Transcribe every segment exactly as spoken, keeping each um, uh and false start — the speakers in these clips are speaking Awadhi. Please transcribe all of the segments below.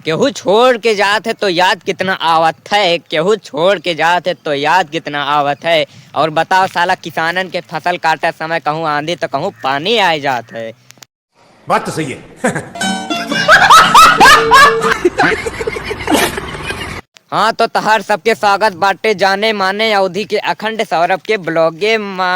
केहू छोड़ के जात है तो याद कितना आवत है, केहू छोड़ के जात है तो याद कितना आवत है। और बताओ साला, किसानन के फसल काटत समय कहूँ आंधी तो कहूँ पानी आए जात है। बात तो सही है। हाँ, तो तहार सबके स्वागत बाटे जाने माने अवधी के अखंड सौरभ के ब्लॉगे मा।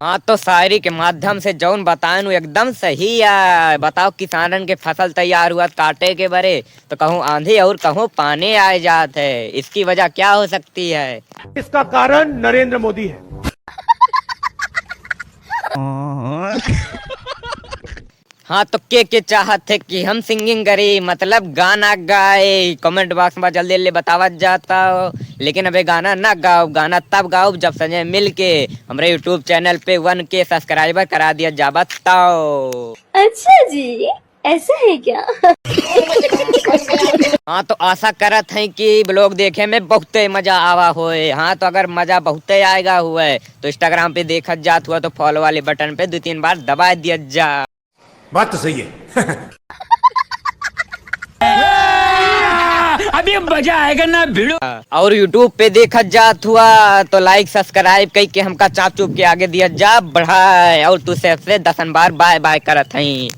हाँ, तो शायरी के माध्यम से जौन बताएन, वो एकदम सही है। बताओ, किसानन के फसल तैयार हुआ काटे के बरे, तो कहूँ आंधी और कहूँ पानी आए जात है। इसकी वजह क्या हो सकती है? इसका कारण नरेंद्र मोदी है। हाँ, तो के के चाहत है कि हम सिंगिंग करी, मतलब गाना गाए, कमेंट बॉक्स में जल्दी जल्दी बतावत जाता हो। लेकिन अबे गाना ना गाओ, गाना तब गाओ जब संजय मिल के हमरे यूट्यूब चैनल पे वन के सब्सक्राइबर करा दिया जाबत तो। अच्छा जी, ऐसा है क्या? हाँ, तो आशा करत हैं कि ब्लॉग देखे में बहुते मजा आवा होए। हाँ, तो अगर मजा बहुते आएगा हुए तो इंस्टाग्राम पे देखत जात हुआ तो फॉलो वाले बटन पे दो तीन बार दबा दिया जा। बात तो सही है। अभी मजा आएगा ना भिड़ो। और यूट्यूब पे देखत जात हुआ तो लाइक सब्सक्राइब कई के हमका चाप चुप के आगे दिया जा बढ़ाए, और तू सबसे दसन बार बाय बाय करत हई।